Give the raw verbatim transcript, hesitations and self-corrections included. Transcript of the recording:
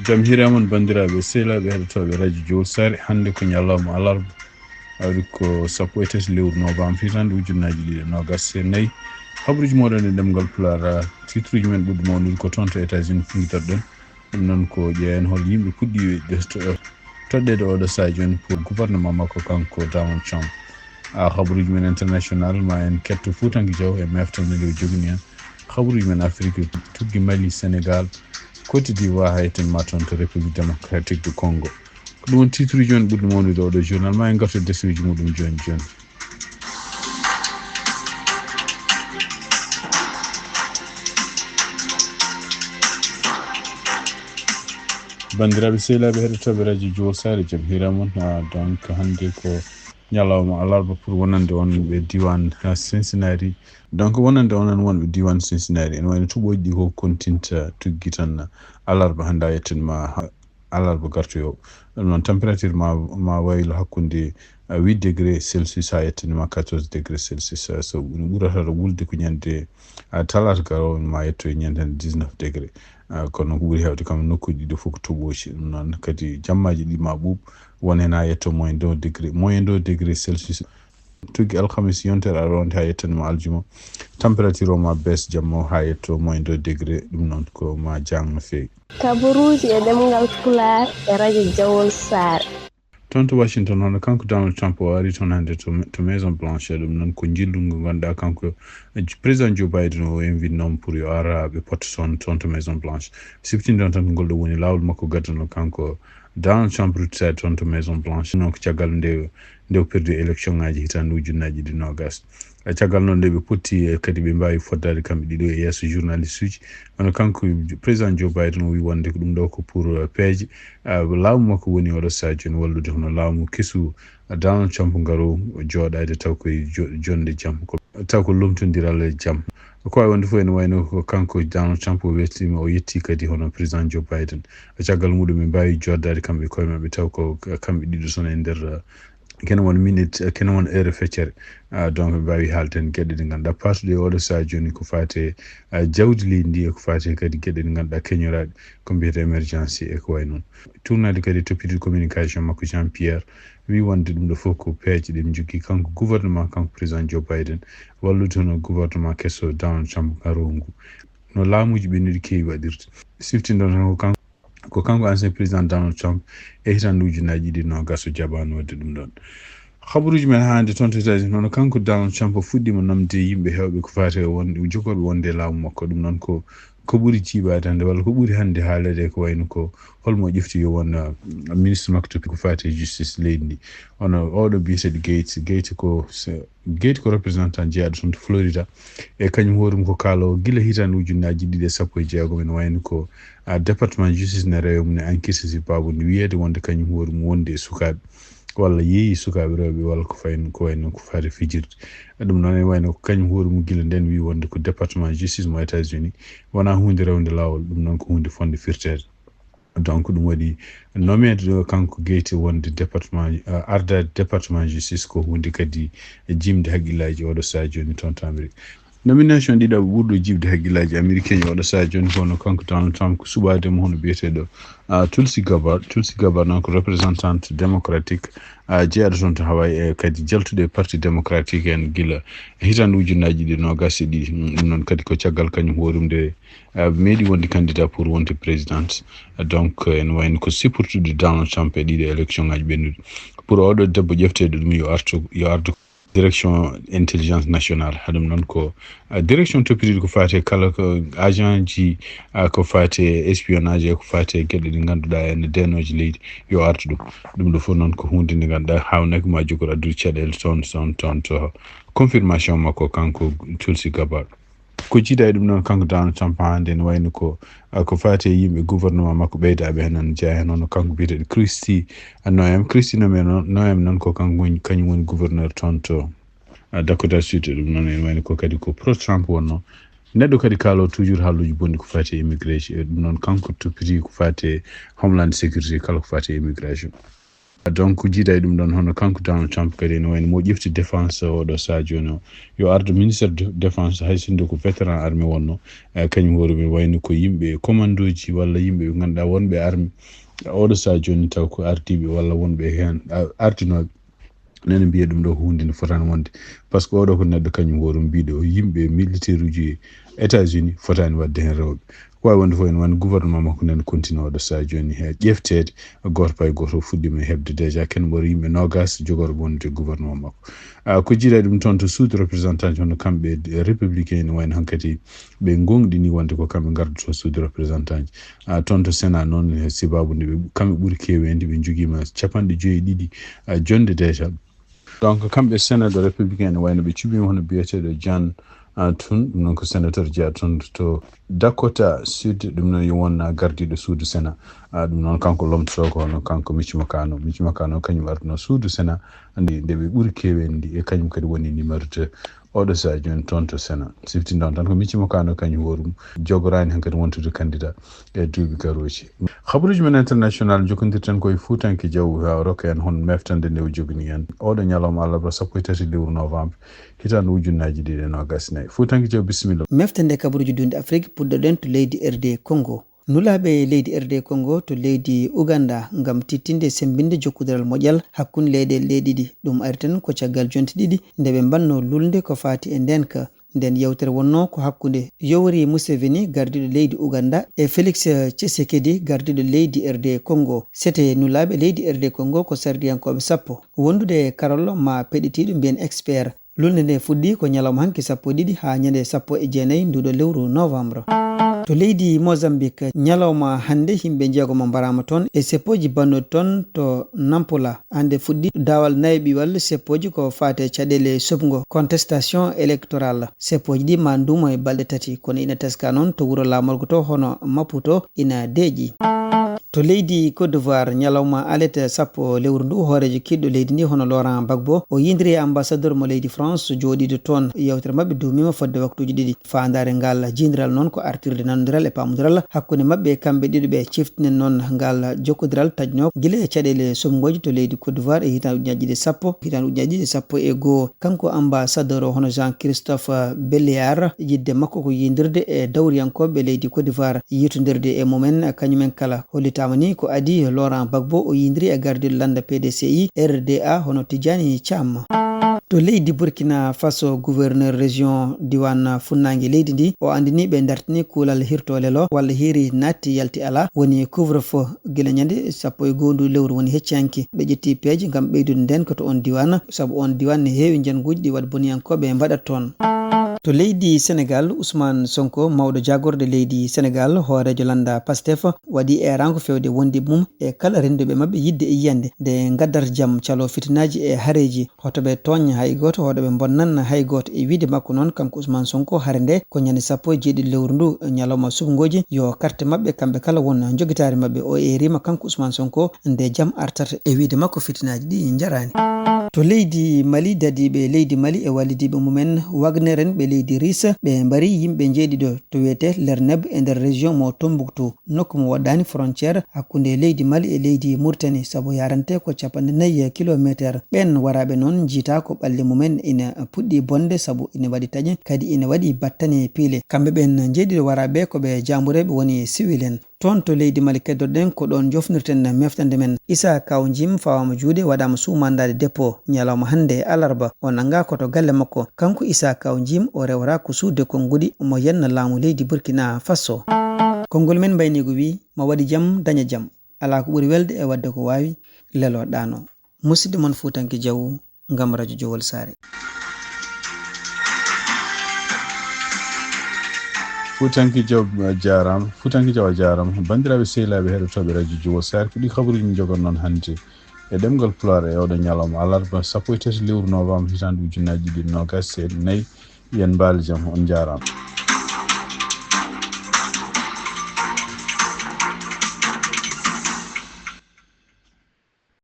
Jam hiiraama on, banndiraaɓe sehilaaɓe heɗotooɓe radio Jowol Saare. Hannde ko ñalawma alarba, awdi ko sappo e tati lewru novembre, hitande ujunnaaji ɗiɗi e noogas e nayi. Habaruuji mooɗon e ɗemngal Pulaar, titruuji men ɓurɗi mawnude ko toon to États-Unis fuɗɗotoɗen. Ɗum noon ko ƴeewen hol yimɓe puɗɗiiɓe to-, toɗɗeede oɗo sahaa jooni pour gouvernement makko kanko Donald Trump. A habaruuji men international ma en ketto Fuutanke Jaw e mefte nde o jogini en. Habaruuji men Afrique tuggi Mali, Sénégal, Côte d'Ivoire, hay ten ma toon to République Démocratique du Congo. Ko ɗum woni titruuji men ɓurɗi mawnude oɗo journal. Ma en ngartu e desuuji muɗum jooni jooni. Banndiraaɓe sehilaaɓe heɗotooɓe radio Jowol Saare, jam hiiraama on. Ah, donc hannde ko ñalawma alarba pour wonande on ɓe diiwaan, ah, Cincinnati. Donc wonande onon wonɓe diiwaan Cincinnati, ene wayno toɓooji ɗi ko kontinta tuggi tan alarba hannde haa yettan ma alarba gartoyo. Ɗum noon température ma, ma waylo hakkunde, ah, huit degré Celsius haa yettan ma quatorze degré Celsius. Ah, so ɗum ɓurata wulde ko ñande, ah, talaata garoowo ma yetto e ñande dix-neuf degré. Ah, kono ko ɓuri heewde kam nokkuuji ɗi fof ko toɓooji. Ɗum noon kadi jammaaji ɗi ma ɓuuɓ, won heen haa yetto moins deux degré, moins deux degré Celsius. Tuggi alhamis yontere aroonde haa yettan ma aljuma, température o ma baisse jamma o haa yetto moins deux degré. Ɗum noon ko ma jaang no feewi. Kabaruuji e ɗemngal Pulaar e radio Jawol Saare. Toon to Washington, hono kanko Donald Trump o ari toon hannde to, to Maison Blanche. Ɗum noon ko njillu ngu ngannduɗaa kanko, eh, président Joe Biden o invitnooma pour yo ar, ah, ɓe potta toon, toon to Maison Blanche. Siftinde on tan ko ngol ɗo woni laawol makko gaddanol kanko Donald Trump ruttitaade toon to Maison Blanche. Noon ko caggal nde, nde o perdi élection ŋaaji hitaande ujunnaaji ɗiɗi noogas. E caggal noon nde ɓe potti, eh, kadi ɓe mbaawi foddaade kamɓe ɗiɗo e yeeso journaliste uji. Kono kanko président Joe Biden o wi wonde ko ɗum ɗo ko pour, eh, peeje. Ah, laamu makko woni oɗo sahaa jooni wallude hono laamu kesu, ah, Donald Trump ngaro jooɗaade taw koye jo-, jonde jam. Ko, taw ko lomtondiral e jam. Ko wawi wonde fof ene wayno ko kanko Donald Trump o weltima, o yetti kadi hono président Joe Biden. E caggal muɗum ɓe mbaawi jooɗdaade kamɓe koye maɓɓe taw ko kamɓe ɗiɗo tan e nder, ah, kene won minute, eh, kene won heure feccere. Ah, donc ɓe mbaawi haalde heen geɗe ɗe ngannduɗaa patuɗe e oɗo sahaa jooni ko faati e, ah, jawdi leydi ndi e ko faati e kadi geɗe ɗe ngannduɗaa keñoraaɗe ko mbiyetee émergence e ko wayi noon. Tournaade kadi toppitoo communication makko Jean Pierre wi wonde ɗum ɗo fof ko peeje ɗe njogii kanko gouvernement, kanko président Joe Biden, wallude hono gouvernement keso Donald Trump garoowo ngu. No laamuuji ɓennuɗi keewi waɗirde. Siftinde on tan ko kanko ko kanko ancien président Donald Trump e hitaande ujunnaaji ɗiɗi noogas o jaɓaano waɗde ɗum ɗoon. Habaruuji men hannde toon to États-Unis, hono kanko Donald Trump o fuɗɗiima namde yimɓe heewɓe ko faati e wonde, jokkooɓe wonde e laamu makko. Ɗum noon ko, ko ɓuri jiiɓaade hannde, walla ko ɓuri hannde haaleede ko wayno ko holmo o ƴefti yo won, uh, ministre makko to ko faati e justice leydi ndi. Hono oɗo biyeteeɗo Gates, Gates ko se-, Gates ko représentant jeyaaɗo toon to Florida. E kañum hoore mum ko kaaloowo gila hitaande ujunnaaji ɗiɗi e sappo e jeegom, ene wayno ko, a, département justice ne rewa mum ne enquête si baabunde wiyeede wonde kañum hoore mum wonde e sukaaɓe walla yeeyi sukaaɓe rewɓe walla ko fayi, ko wayno ko faati fijirde. Ɗum noon ene wayno ko kañum hoore mum gila ndeen wi wonde ko département justice mo États-Unis wonaa huunde rewde laawol, ɗum noon ko huunde fonde firteede. Donc ɗum waɗi nomeede ɗo kanko Gates wonde département, uh, ardaade département justice ko huunde kadi e jimde haqqillaaji oɗo sahaa jooni toon to Amérique. Nomination ɗiɗaɓo ɓurɗo jiiɓde haqqillaaji américain oɗo sahaa jooni ko hono kanko Donald Trump ko suɓaade mo hono biyeteeɗo, uh, Tulsi Gabbard. Tulsi Gabbard noon ko représentante démocratique, uh, jeyaaɗo toon to Hawaii e kadi jaltuɗo e parti démocratique en gila hitaande ujunnaaji ɗiɗi noogas e ɗiɗi. Mm, ɗum noon kadi ko caggal kañum hoore mum nde, uh, meeɗi wonde candidat pour wonde présidente. Donc ene wayno ko sipportude Donald Trump e ɗiɗo élection ngaji ɓennuɗi. Pour oɗo debbo ƴefteeɗo ɗum yo artu, yo ardu direction intelligence nationale. Haɗum noon ko, uh, direction toppitiiɗo ko faati e kala ko agent ji, uh, ko faati e espionnage e ko faati e geɗe ɗe ngannduɗaa ene deenooji leydi yo artu ɗum. Ɗum ɗo fof noon ko huunde nde ngannduɗaa haawnaki ma jogor addude caɗeele toon, toon, toon to confirmation makko kanko Tulsi Gabbard. Ko jiida e ɗum noon kanko Donald Trump hannde ene wayno ko, ah, ko faati e yimɓe gouvernement makko ɓeydaaɓe heen, noon jeyaa heen hono kanko biyeteeɗo Kristi Noem. Kristi Noem noon, Noem noon ko kanko woni, kañum woni gouverneur toon to, ah, Dakota Sud. Ɗum noon ene wayno ko kadi ko pro Trump wonno. Neɗɗo kadi kaalo toujours haaluuji bonɗi ko faati e immigration. E ɗum noon kanko toppiti ko faati e Homeland Security kala ko faati e immigration. Donc, jiidaa e ɗum ɗoon, hono kanko Donald Trump kadi ene wayno mo ƴefti défense oɗo sahaa jooni o, yo ardo ministre de défense, hay sinno ko vétéran armée wonno, e kañum hoore mum wayno ko yimɓe commandooji walla yimɓe ɓe ngannduɗaa wonɓe armée oɗo sahaa jooni, taw ko ardiiɓe walla wonɓe heen, a-, ardinooɓe. Nene mbiya ɗum ɗo huunde nde fotaani wonde, par ce que oɗo ko neɗɗo kañum hoore mum biiɗo yimɓe militaire uji États-Unis fotaani waɗde heen rewɓe. Ko waawi wonde fof ene wonde gouvernement makko nene continue oɗo sahaa jooni he ƴefteede, gooto pay gooto fuɗɗiima heɓde déjà ken ɓuri yimɓe noogaas jogorɓe wonde gouvernement makko. Ah, ko jiidaa ɗum toon to suudu représentant hono kamɓe républicain ene wayno hankadi ɓe ngoongɗini wonde ko kamɓe ngardoto suudu représentant ji. Ah, toon to Sénat noon, he sibaabu nde ɓe, kamɓe ɓuri keeweendi, ɓe njogiima capanɗe joyi e ɗiɗi, ah, jonnde déjà. Donc, kamɓe Sénat de républicain ene wayno ɓe cuɓiima hono biyeteeɗo John, ah, Thune, ɗum noon ko sénateur jeyaa toon to Dakota Sud, ɗum noon yo won, ah, gardiiɗo suudu Sénat. Ah, ɗum noon kanko lomtotoo ko hono kanko Mitch McConnell. Mitch McConnell kañum arduno suudu Sénat, anndi nde ɓe ɓuri keeweendi e kañum kadi woni numéro deux. Oɗo sahaa jooni toon to Sénat. Siftinɗon tan ko Mitch McConnell kañum hoore mum jogoraani hankadi wontude candidat e duuɓi garooji. Habaruuji men international, jokkondirten ko e Fuutanke Jaw, haa o rokka en hol meftande nde o joganii en. Oɗo ñalawma alarba sappo e tati lewru novembre, hitaande ujunnaaji ɗiɗi e noogaas e nayi. Fuutanke Jaw, bisimilla. Meftande kabaruuji dunde Afrik, puɗɗoɗen to leydi R D Congo. Nulaaɓe leydi R D Congo to leydi Uganda ngam tiiɗtinde e semmbinde jokkondiral moƴƴal hakkunde leyɗeele ɗee ɗiɗi. Ɗum ari tan ko caggal jonte ɗiɗi nde ɓe mbaɗnoo luulnde ko faati e ndeenka. Nden yewtere wonnoo ko hakkunde Yoweri Museveni, gardiiɗo leydi Uganda, e Felix Tshisekedi, gardiiɗo leydi R D Congo. Sete nulaaɓe leydi R D Congo ko sardiyankooɓe sappo. Wondude e karallo maa peɗitiiɗo, mbiyen expert. Luulnde nde fuɗɗii ko ñalawma hanki sappo e ɗiɗi haa ñande sappo e jeenayi nduuɗo lewru novembre. To leydi Mozambique, ñalawma hannde yimɓe njeegom mbaraama toon e seppooji bannuɗi toon to Nampula. Hannde fuɗɗii daawal nayeɓiwal seppooji ko faati e caɗeele suɓngo, contestation électorale. Seppooji ɗi maa nduumo e balɗe tati, kono ina teskaa noon to wuro laamorgo to hono Maputo ina deeƴi. To leydi Côte d'Ivoire, ñalawma alet sappo lewru ndu, hooreejo kiiɗɗo leydi ndi hono Laurent Gbagbo, o yindiri e ambassadeur mo leydi France jooɗiiɗo toon. Yewtere maɓɓe duumiima fodde waktuuji ɗiɗi. Faandaare ngal jiyndiral noon ko artirde nanondiral e paamodiral hakkunde maɓɓe e kamɓe ɗiɗo ɓe. Ciftinen noon ngal jokkondiral taƴnoo gila e caɗeele suɓngooji to leydi Côte d'Ivoire e hitaande ujunnaaji ɗiɗi e sappo, hitaande ujunnaaji ɗiɗi e sappo e goo. Kanko ambassadeur o hono Jean-Christophe Belliard, yiɗde makko ko yindirde e dawriyankooɓe leydi Côte d'Ivoire, yiitondirde e mumen kañumen kala. Hollitaama ni ko adii Laurent Gbagbo o yindiri e gardiiɗo lannda P D C I R D A hono Tidjani Thiam. To leydi Burkina Faso, gouverneur région diiwaan funnaange leydi ndi, o anndini ɓe dartini kuulal hirto lelo walla hiiri naatti yalti alaa, woni couvre-feu gila ñande sappo e goo ndu lewru woni heccanki. Ɓe ƴetti peeje ngam ɓeydude ndeenka to on diiwaan, sabu on diiwaan ne heewi njannguuji ɗi waɗboniyankooɓe mbaɗata toon. To leydi Senegal, Ousmane Sonko, mawɗo jaagorde leydi Senegal, hooreejo lannda Pastef, waɗi eeraango feewde wondiiɓe mum e kala rennduɓe maɓɓe yiɗde e yiyannde nde ngaddata jam, caloo fitinaaji e hareeji. Hoto ɓe tooñ hay gooto, hoto ɓe mbonnan hay gooto. E wiyde makko noon, kanko Ousmane Sonko, hare nde ko ñande sappo e jeeɗiɗi lewru ndu, ñalawma suɓngooji, yo karte maɓɓe kamɓe kala won njogitaari maɓɓe. O eeriima kanko Ousmane Sonko nde jam artata. E wiyde makko, fitinaaji ɗi njaraani. To leydi Mali, dadiiɓe leydi Mali e wallidiiɓe mumen Wagner en ɓe leydi Ris, ɓe mbari yimɓe njeeɗiɗo to wiyetee Lerneb e nder région mo Tombouctou, nokku mo waɗɗaani frontière hakkunde leydi Mali e leydi Mauritanie, sabu yarante ko capanɗe nayi kilomeeter. Ɓeen waraaɓe noon njiitaa ko ɓalli mumen ina puɗɗi bonde, sabu ina waɗi taƴe, kadi ina waɗi battane piile. Kamɓe ɓeen njeeɗiɗo waraaɓe ko ɓe jaambureeɓe, woni siwil en. Toon to leydi Mali keddoɗen, ko ɗoon jofnirten meftande men. Issa Kaw Jim fawaama juuɗe, waɗaama sous mandat de dépôt ñalawma hannde e alarba. O nanngaa ko to galle makko. Kanko Issa Kaw Jim, o rewra ko sous de konnguɗi, omo yenna laamu leydi Burkina Faso. Konngol men mbayniigu wii, mo waɗi jam, daña jam. Alaa ko ɓuri welde e waɗde ko waawi, lelo ɗaano. Musidɗo mon Fuutanke Jaw, ngam rajo Jowol Saare. Fuutanke Jaw, a jaaraama. Fuutanke Jaw, a jaaraama. Banndiraaɓe sehilaaɓe heɗotooɓe rajo Jowol Saare, ko ɗi kabaruuji min njogonoo hannde e ɗemngal Pulaar e oɗo ñalawma alarba, sappo e tati lewru novembre, hitaande ujunnaaji ɗiɗi e noogaas e nayi. Yen mbaali jam, on njaaraama.